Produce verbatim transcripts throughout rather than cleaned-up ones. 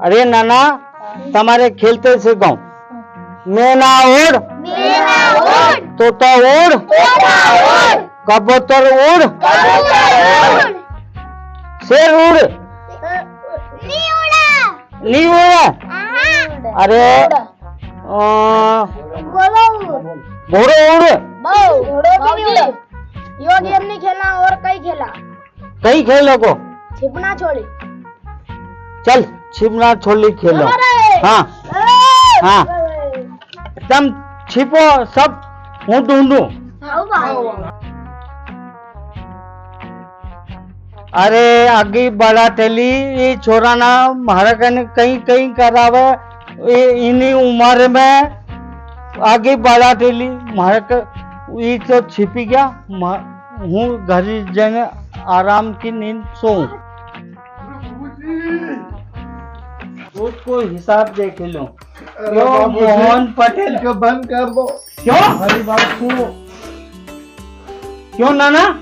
अरे नाना, तमारे खेलते सिखाऊं। मैना उड़, मैना उड़। तोता उड़, तोता उड़। कबूतर उड़, कबूतर उड़। शेर उड़। नी उड़ा। नी उड़ा? हाँ। अरे, अ, घोड़ो उड़। घोड़ो उड़? घोड़ो भी नी उड़े। यो गेम नी खेला और कई खेला। कई खेलो को? छिपना छोली। चल, छिपना छोली खेलो। अरे! हाँ। ए! हाँ। अरे! तम छिपो, सब हूँ ढूंढूं। हाँ, भाई। अरे, आगी बड़ा टेली, ये छोरा ना म्हारा कने कई, कई करावे, ये इनी उम्र में आगी बड़ा टेली, म्हारा क-, ये तो छिपी गया, म्हा-, हूँ घर जाने आराम की नींद सोऊं। उसको हिसाब देख लो। अरे क्यों बाबूजी, मोहन पटेल? क्यों बंद कर दो। क्यों? हमारी बात सुनो। क्यों नाना?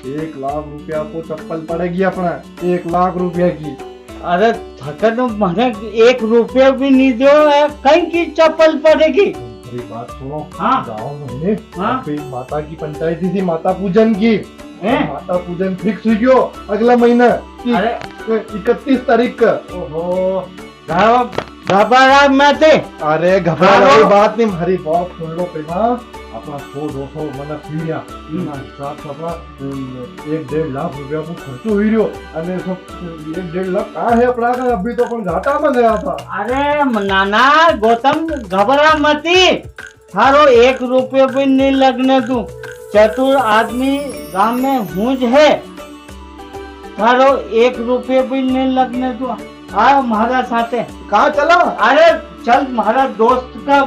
एक लाख रुपया को चप्पल पड़ेगी अपना, एक लाख रुपया की। अरे थके तो मने एक रुपया भी नी दो, ए, कई की चप्पल पड़ेगी? अरे बात सुनो, हाँ। गाँव में ने हाँ। अभी माता की पंचायती थी, माता पूजन की। हैं? माता पूजन फिक्स हुई गयो अगला महीना की अरे। इकतीस तारीख का। ओहो। घबरा मत। अरे घबरा वाली बात नी, म्हारी बात सुन लो पहला। अपना सौ दो सौ मनक हुई गया। हम्म। अपना हिसाब से अपना, अम, एक डेढ़ लाख रुपया को खर्चो हुई रह्यो। अने सब एक डेढ़ लाख कहाँ है अपना का? अभी तो अपन घाटा में गया था। अरे नाना गौतम, घबरा मती। थारो एक रुपयो भी नी लगने दूं। चतुर आदमी गांव में हूँ ज है। थारो एक रुपयो भी नी लगने दूं। आ म्हारा साथे। कहाँ चला? अरे चल, म्हारा दोस्त का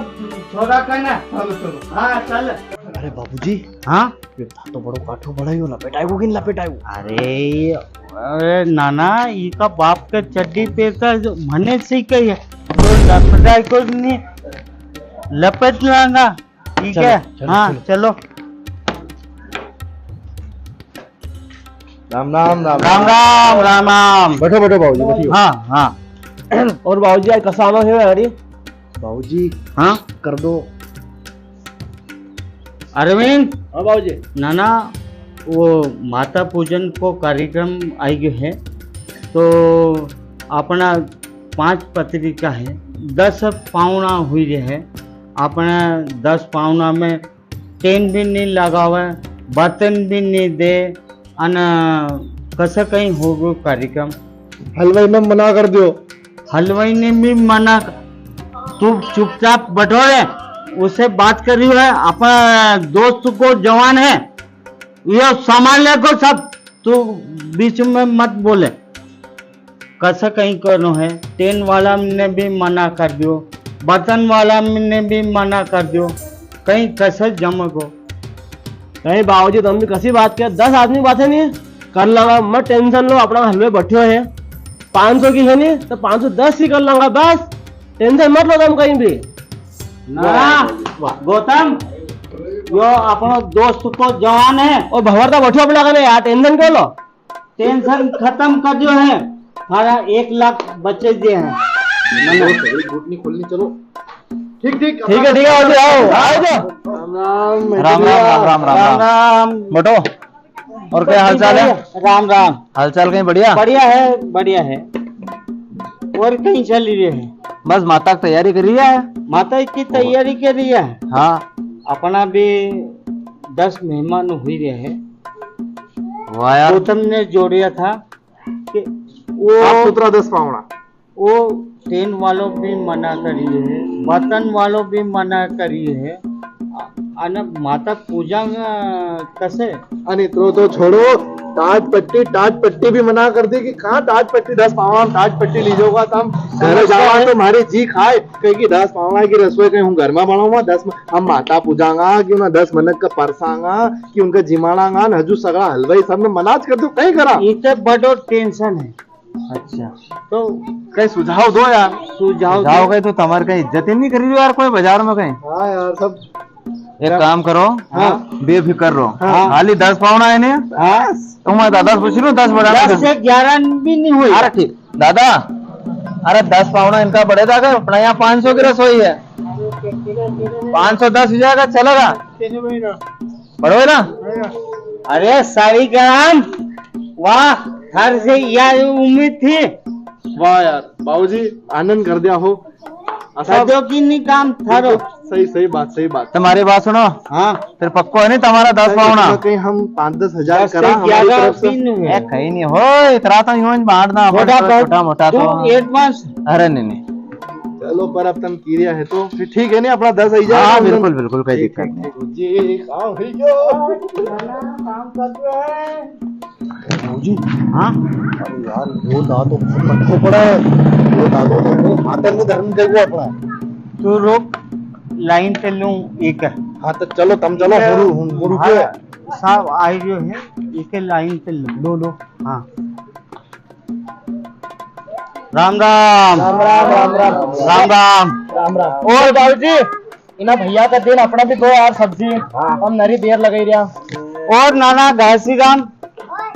छोरा का ना। चलो, चलो। हाँ, चल। अरे बाबूजी। हाँ? यो था तो बड़ो काठो बड़ायो, लपेटाएगो कि नी लपेटाएगो? अरे, अरे नाना, इका बाप का चड्डी पे का जो मने से कही है, तो लपेटाएगो नी, लपेट लांगा। ठीक चलो, है? चलो, हाँ, चलो। चलो। राम राम, राम राम राम। राम, राम राम। बैठो, बैठो बाबूजी, बैठो। हाँ, हाँ। और बाबूजी, आज कसा आना है यारी? बाबूजी, हाँ? कर दो। अरविंद। हाँ बाबूजी। नाना, वो माता पूजन को कार्यक्रम आई गयो है, तो अपना पांच पत्रिका है, दस पावणा हुई रहे है, अपना दस पावणा में टेन भी नी लगावे, बर्तन भी नी दे, अन कसे कई होगो कार्यक्रम? हलवाई ने मना कर दियो। हलवाई ने भी मना क-, तू चुपचाप बैठो रे, उससे बात करी है, अपना दोस्त को जवान है, ये सामान लेको सब, तू बीच में मत बोले। कसा कई करनो है, टेन वाला ने भी मना कर दियो, बर्तन वाला ने भी मना कर दियो, कई कसा जमगो। कई बाबूजी, तुम भी कसी बात कर, दस आदमी बात है नी, कर लांगा, मत टेंशन लो, अपना हलवे बैठो है, पाँच सौ की है नी, तो पाँच सौ दस की कर लांगा, बस, टेंशन मत लो तुम कई भी। ना, वाह, वाह। गौतम, यो अपनो दोस्त को जवान है। ओ भंवर तो बैठो अपना कने यार, टेंशन क्यों लो? टेंशन खत्म कर दियो है, थारा एक लाख बचे जे है। नहीं, नहीं, नहीं, बूट नहीं खोलनी, चलो। ठीक, ठीक, ठीक है, ठीक है, आओ, आओ, आओ। राम राम, राम राम, राम राम, राम राम। राम। बैठो। और क्या हाल चाल है? राम राम। हाल चाल कई बढ़िया? बढ़िया है, बढ़िया है। और कई चल रही है? बस माता की तैयारी कर रही है। माता की तैयारी कर रही है? हाँ। अपना भी दस मेहमान हुई रहे हैं। वाह यार। गौतम ने जोड़िया था कि वो साफ सुथरा दस पावणा। वो टेन वालो भी मना करी है, बर्तन वालो भी मना करी है। अ-, अने माता पूजा, अ, कसे? अने इतरो तो छोड़ो, टाट पट्टी, टाट पट्टी भी मना कर दी कि कहाँ टाट पट्टी, दस पावणा टाट पट्टी ली जाओगा तम। घर जावा तो म्हारे जी खाए, कहे कि दस पावणा की रसोई कई हूँ घर में बनाऊंगा, दस में हम माता पूजांगा, कि उन्हें दस मनक का परसांगा, कि उनका जिमाड़ांगा, न हजू सगळा हलवाई सब ने मनाज कर दो, कई करा? इते बड़ो टेंशन है। अच्छा। तो कई सुझाव दो यार। सुझाव सुझाव दो। कई तो तमारे कई इज्जत ही नहीं करी यार कोई बाजार में कई। हाँ यार, सब एक काम करो, हाँ। बेफिक्र रहो। हाँ। खाली दस पावणा है ने? हाँ। तो मैं दादा से पूछ लूँ, दस बढ़ा दस दे। से ग्यारह भी नहीं हुई। अरे ठीक, दादा, अरे दस पावणा इनका बढ़े जागा, अपना यहाँ पाँच सौ की रसोई है। पाँच सौ दस हो जाएगा, चलेगा? बढ़ो ना। अरे सालिग्राम, वाह, थार से या उम्मीद थी। वाह यार, बाबूजी, आनंद कर दिया हो। अच्छा। सजो की नी काम थारो। सही, सही बात, सही बात। तमारी बात सुनो। हाँ। फिर पक्को है नी तमारा दस पावणा? कहीं हम पाँच दस हजार दस करा से हमारी ग्यारह तरफ से। तीन हुए। ए, कहीं नी हो, इतना तो यूं ही बांटना, छोटा छोटा मोटा तो। Advance। अरे नी, नी। चलो, पर अब तम की रिया है तो फिर ठीक है नी, अपना दस हजार। हाँ, बिल्कुल, बिल्कुल, कोई दिक्कत नी। जी, हाँ, भैया। काम कर रहे हैं। बाबूजी। हाँ? अरे यार, वो दादो बहुत मटको पड़ा है। वो दादो तो वो हाथ में धरने देगो अपना। तू रुक, line पे लूं एक। हाँ, तो चलो, तम चलो, एक मुरु, मुरु के। हाँ, साहब, आई जो है, एक line पे लूं। लो, लो। हाँ। राम राम। राम राम, राम राम। राम राम। राम राम। और बाबूजी, इना भैया का दिन अपना भी दो यार सब्जी, हाँ। हम नरी देर लगाई रिया। और नाना घासीराम,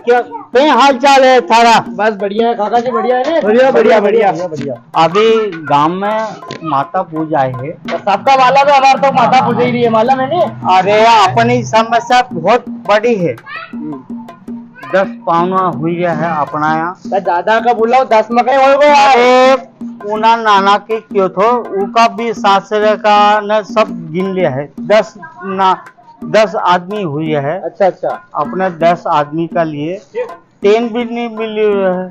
क्या, कई हाल चाल है थारा? बस बढ़िया है काका जी, बढ़िया है नी? बढ़िया, बढ़िया, बढ़िया। बढ़िया, बढ़िया। अभी गांव में माता पूजा है। तो सबका वाला तो हमारा तो माता पूजा ही रही है, मालूम है नी? अरे, अपनी समस्या बहुत बड़ी है। हम्म। दस पावणा हुई है अपना यहाँ। तो ज्यादा का बुलाओ, दस में कई होएगा यार। अरे, उना नाना के क्यों थो, उका भी सासरे का ने सब गिन लिया है। दस ना, दस आदमी हुई है। अच्छा, अच्छा। अपने दस आदमी का लिए टेंट भी नी मिली रहा है,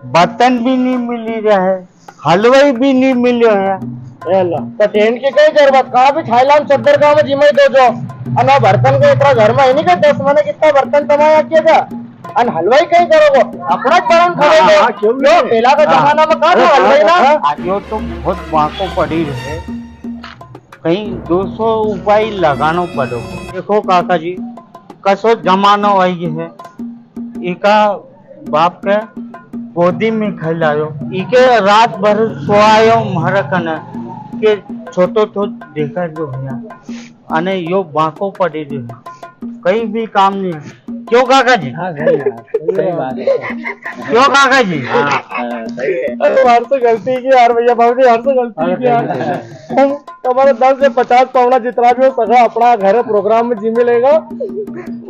बर्तन भी नी मिली रहा है, हलवाई भी नी मिली रहा है। ए ला, तो टेंट की कई जरूरत? कहाँ भी थाईलैंड चद्दर का में जिमाई दो जो। अन बर्तन के इतना घर में है नी के दस मने कितना बर्तन तमाया किया जा। अन हलवाई कई करोगो? अपना ही बर्तन खरीदो। हाँ, क्यों नी? पेला का जमाना में कहाँ था हलवाई ना? आज यो तो बहुत बांको पड़ी है। कई दो सौ उपाय लगानो पड़ो। देखो काका जी, कसो जमानो आई है। इका बाप के गोदी में खिलायो, इके रात भर सोआयो म्हारा कने के छोटो तो देखा जो भैया। अने यो बांको पड़ी जो है, कई भी काम नी है। क्यों काका जी? हाँ, सही बात, सही बात है। क्यों काका जी? हाँ, हाँ, सही है। अरे, म्हारे से गलती की यार भैया, बाबूजी, म्हारे से गलती की यार। हम तमारा दस से पचास पावणा जितना भी हो सका अपना घर प्रोग्राम में जिमी लेगा।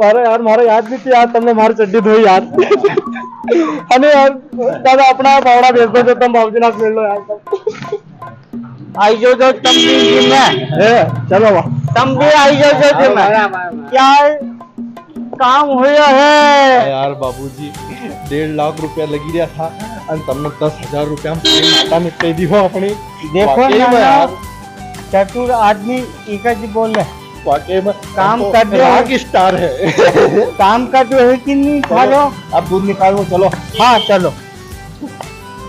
अरे यार, म्हारे याद नी थी यार, तमने म्हारी चड्डी धोई यार। अरे यार, दादा, अपना पावणा भेज दो, तम बाबूजी नाथ मिल लो यार। आई जो, जो तम भी जिमे। ए, चलो वाह। तम भी आई जो, जो जिमे। क्या है? काम हुयो है। अरे यार बाबूजी, डेढ़ लाख रुपया लगी रिया था, अन तमने दस हजार रुपया में माता निपटाई दी हो अपनी। देखो वाकई में ना, यार। चतुर आदमी इका जी बोले। वाकई में काम तो कर दो। Rock star है। काम कर दो है कि नी, चलो, खा लो। अब दूध निकालो, चलो। हाँ, चलो।